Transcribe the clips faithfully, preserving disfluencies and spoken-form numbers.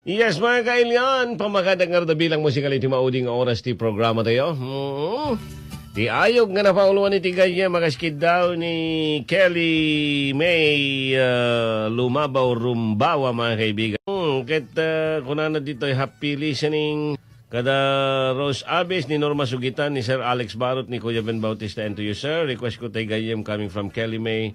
Yes, mga kailian, pamakadak nga bilang musikal iti maudi nga oras ti programa tayo. Mm. Ti ayog nga napauluan iti gayyem, makaskid daw ni Kelly May, ah, Lumabaw Rumbawa, mga kaibigan. Mm, ket, ah, kunana ditoy, happy listening. Kada Rose Abis, ni Norma Sugitan, ni Sir Alex Barot, ni Kuya Ben Bautista, and to you, sir. Request ko tay gayyem coming from Kelly May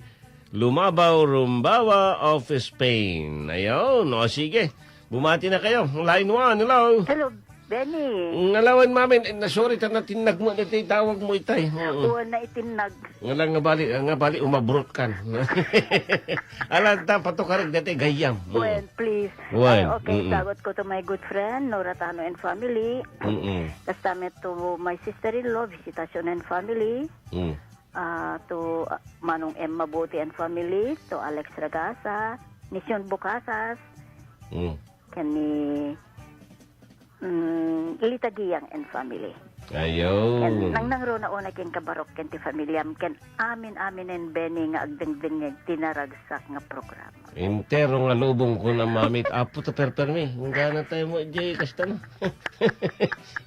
Lumabaw, Rumbawa of Spain. Ayun, o sige. Bumati na kayo. Line one, hello. Hello, Benny. Ngalawan, mami. Eh, na, sorry, ta natinnag mo na itay tawag mo itay. Oo. Uwan na itinnag. Ngala nga bali, nga bali, umabrot kan. Ala, ta, patukarag dati, gayam. Oo. Well, please. Well, Ay, okay, mm-mm. Sagot ko to my good friend, Nora Tano and family. Mm-mm. Kasta met to my sister-in-law, Visitacion and family. Mm. Ah, to, ah, Manong Emma Bote and family, to Alex Ragasa, Mission Bukasas, Mm. ken ni, mm, Lita Giyang and family. Ayun. Ken nangnangruna unay ken kabarok ken ti familiam, ken amin-amin and Benny nga agdengdengngeg ti naragsak nga programa. Entero nga lubong ko na mamit. Apo, ta perpermi. Inggana tayo mo, Jay, kasta na.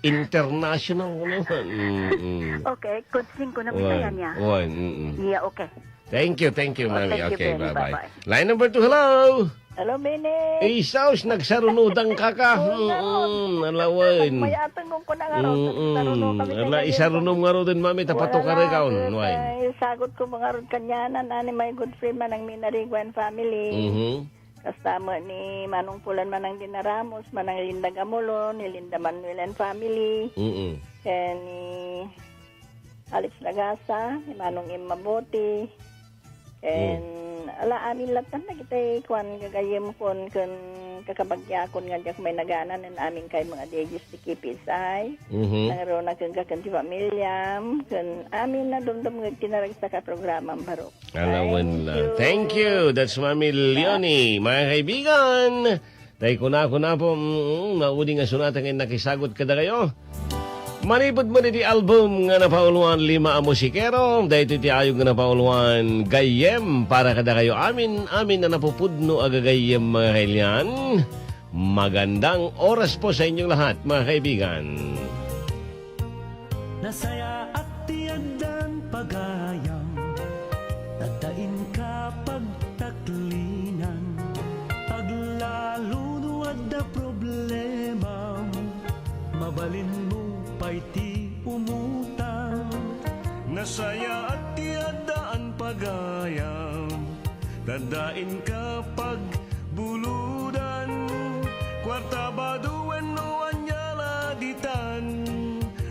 International ko naman. Mm-mm. Okay, kunsing ko na Wan, itayan niya. wan, mm-mm. Yeah, okay. Thank you, thank you, Oh, Mami. thank you, Okay, Benny. bye-bye. Bye-bye. Line number two, hello. Hello, Benny. Isaus, nagsarunudang kaka. Oo, nga, Mm-mm, oh. alawen. Mayatang ko na nga, oh. Mm-mm. Saruno kami Ala, kanya, isarunom nga ro din, Mami, tapatukarek Wala, kaon, ket, Nuay. ay, sagot ko mga rod kanyanan, ani, my good friend, Manang Minarigo and family. Mhm. Kasta met ni Manong Pulan, Manang Dina Ramos, Manang Linda Gamulon, ni Linda Manuel and family. Mm-mm. Ken ni Alex Lagasa, ni Manong Emma Bote. Ken, Mm. ala, amin latta dagiti kuan, gagayyemkon ken kakabagiakon nga diak mainaganaan, ken amin kaymo nga D Js ti K P S I. Mhm. Nangruna ken ka ken ti familiam, ken amin a dumdumngeg ti naragsak a programam, barok. Alawen Thank la. you. Thank you. That's Mami Leonie. Mga kaibigan, tay kuna-kuna po, mm, maudi nga sonata nga nakisagot kadakayo. Manipud met iti album nga napauluan, Lima a Musikero, daytoy ti ayog nga napauluan, Gayyem, para kadakayo amin, amin a napupudno a gagayyem, mga kailian. Magandang oras po sa inyong lahat, mga kaibigan. Nasayaat ti addan pagayam, tadda inka pagtaklinan. Aglalo no adda problemam, mabalinmo pay ti umutang. Nasayaat ti addaan pagayam, tadda inka pag buludan. Kuarta, bado wenno ania la ditan,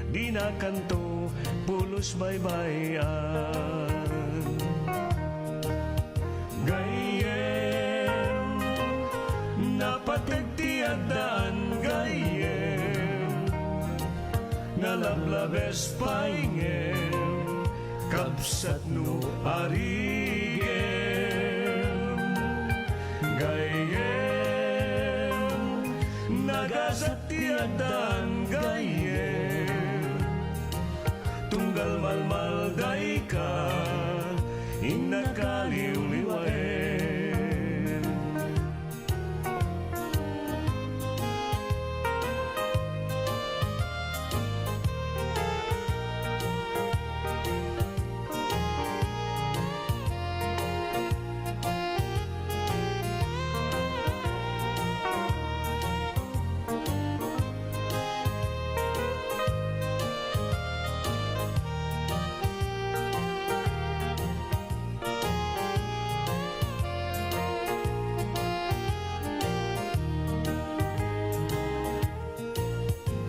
dinakanto pulos baybay-an. Gayyem, napateg ti addaan, gayyem, nalablabes pay ngem, kabsatno a rigem. Gayyem, nagasat ti addaan, gayyem. Tunggal malmaldayka, innaka liwliwaem.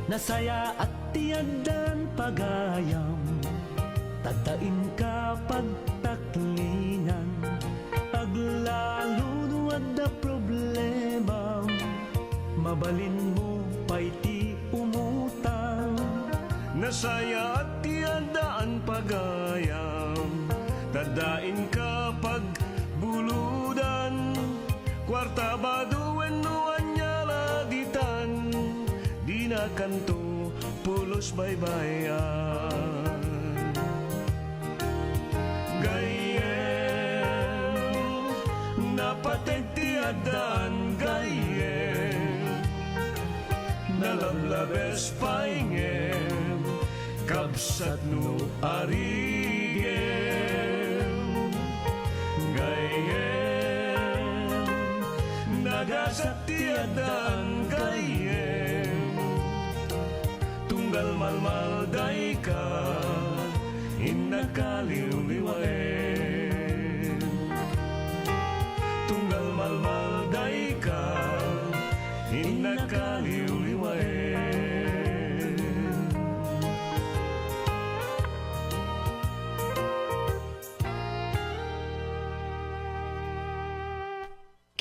Nasayaat ti addan pagayam, tadda inka pagtaklinan. Aglalo no adda problemam, mabalinmo pay ti umutang. Nasayaat ti addaan pagayam, tadda inka pagbuludan. Kuarta, bado wenno ania la ditan, dinakanto pulos baybay-an. Gayyem, napateg ti addaan, gayyem. Nalablabes pay ngem, kabsat no arigem. Gayyem, nagasat ti addaan gayyem. Tunggal malmaldayka, innaka liwliwaem. Tunggal malmaldayka, innaka liwliwaem.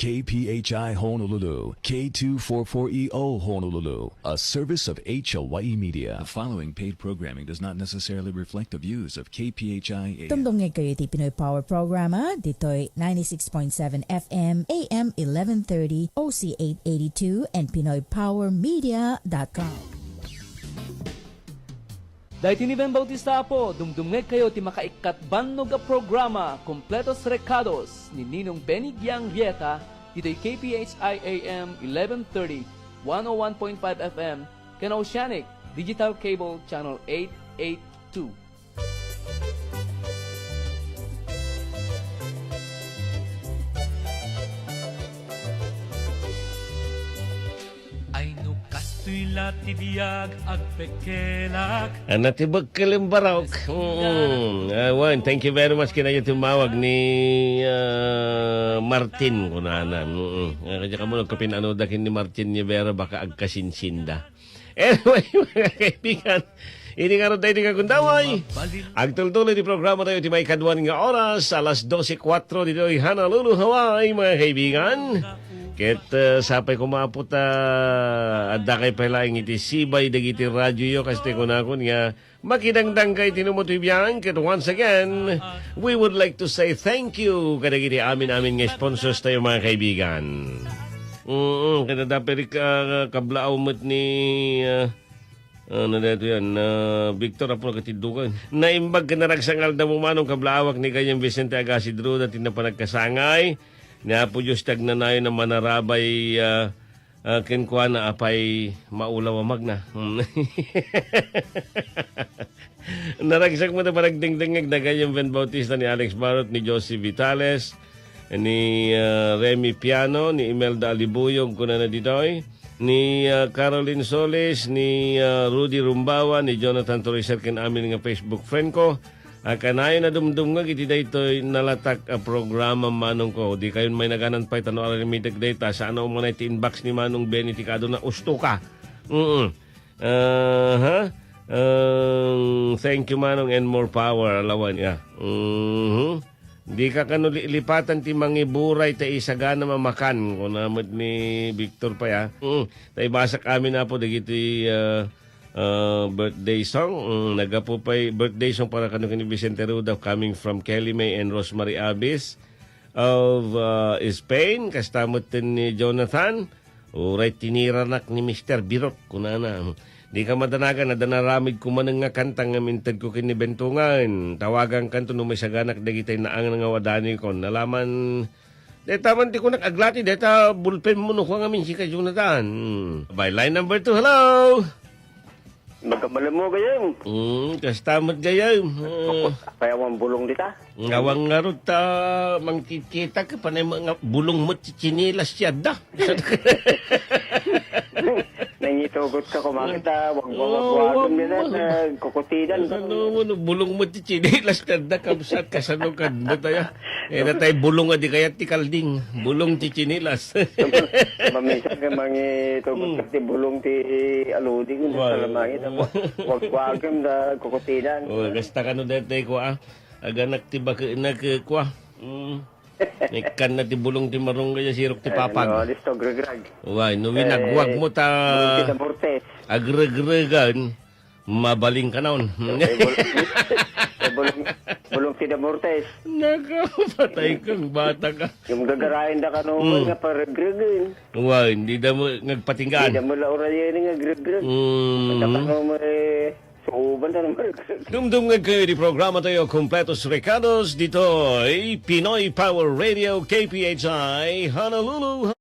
K P H I Honolulu, K two four four E O Honolulu, a service of H L Y E Media. The following paid programming does not necessarily reflect the views of K P H I A M. Tumtungeg kayo iti Pinoy Power Programa, ditoy ninety-six point seven F M, A M eleven thirty, O C eight eighty-two, and Pinoy Power Media dot com. Daytoy ni Ben Bautista Apo, dumdumngeg kayo ti makaikkat bannog a programa, Kompletos Rekados, ni Ninong Benny Giang Rieta, ditoy K P H I A M eleven thirty, one oh one point five F M, ken Oceanic Digital Cable Channel eight eight two. Ay no kastoy la ti biag, agpekkelak. Ana ti bekkel, Barok. Mm. Ah, wen, thank you very much. Kinayo ti mawag ni, ah, Martin, kunana. Mm. Ah, kanya kamo nagkapin-ano dakin ni Martin ni Vera, baka agkasinsinda. Anyway, mga kaibigan, ini nga ron tayo di kagundaway. Agtultuloy ti programa tayo ti may kaduan nga oras, alas dose kuatro ditoy Honolulu, Hawaii, mga kaibigan. Ket, eh, sapay kumapo ta adda kay pay laeng iti sibay dagiti radioyo, kas ti kunakon nga makidangdang kay ti numot bibiyan. Ket once again, we would like to say thank you kadagiti amin-amin nga sponsors tayo, mga kaibigan. Mm, kada dapiri ka, kablaaw met ni, ah, ano dito yan, ah, Victor, apo na katiddukan. Naimbag ken naragsak nga aldaw manong kablaawak ni Gayam Vicente Agassi Druda, ti napanagkasangay ni Apo Dios ti agnanayon a manarabay, ah, ah, kenkuana, apay maulaw a magna. Naragsak met a panagdengdengngeg da Gayam Ben Bautista, ni Alex Barot, ni Josie Vitales, ni, ah, Remy Piano, ni Imelda Alibuyog, kunana ditoy, ni, ah, Caroline Solis, ni, ah, Rudy Rumbawa, ni Jonathan Toriser, ken amin nga Facebook friend ko. A kanayon a dumdumngeg iti daytoy nalatak a programa, manong ko. Di kayon may naganan pay ta no aramidek dayta, saan a umanay ti inbox ni Manong Benny ti kaaduna. Usto ka. Mm. Aha. Um, thank you, Manong, and more power. Alawan, ya. Mhm. Di ka kano li-, lipatan ti mangiburay ta isagana mamakan. Kuna met ni Victor pay, ah. Mm. Ta ibasak amin, apo, dagiti, ah, ah, birthday song. Mm, naggapu pay birthday song para kano ken ni Vicente Ruda, coming from Kelly May and Rosemary Abis of, ah, Spain. Kasta met ni Jonathan. Uray tiniranak ni Mister Birok, kunana. Di ka madanagan, adda naramid kumaneng nga kanta nga mintedko ken ni Bentungan. Tawagankanto no maisaganak dagitay naangan nga wadani kon. Nalaman, deta man ti kunak aglati, deta bulpen mo no kua ngamin si ka Jonathan. Hmm. By line number two, hello! Magkamalem mo, gayam. Mm, kasta met gayam. Eh. Kaya mo ang bulong dita? Ngawang ngarud ta mangkikita ka panay nga bulong met ti tsinilas ti adda. Nangitugot ka kumakita, wag mo Oo, wag mo, wag mo. Nagkukutidan. Ano mo, no, bulong met ti tsinilas ti adda, kabsat, kasano kad mo tayo? Eh, natay bulong a di kayat ti kalding. Bulong ti tsinilas. Mamisan ka mangitugot Hmm. ka ti bulong ti aluding, Wag. Sa lamangit, wag, wag, wag, da, kukutidan. Oh, kasta kano daytoy ko, ah. Aganak ti baka-, nag-, kua. Mm. Ikkan na ti bulong ti marunggay a sirok ti Ay, papag. No, listo, gregreg. Way, no winagwag Eh, mo ta bulong ti Damortes. Agregregan, mabaling ka naon. Eh, bul-, eh, bulong, bulong ti Damortes. Naka, patay kang bata ka. Yung gagarayan da kano Mm. nga paregregen. Way, hindi da mo ngagpatinggaan. Hindi da mo laurayan nga gregreg. Mm. Ang kano mo eh, Suuban na naman. Dumdumngeg kayo di programa tayo, Kompletos Recados, ditoy Pinoy Power Radio, K P H I, Honolulu.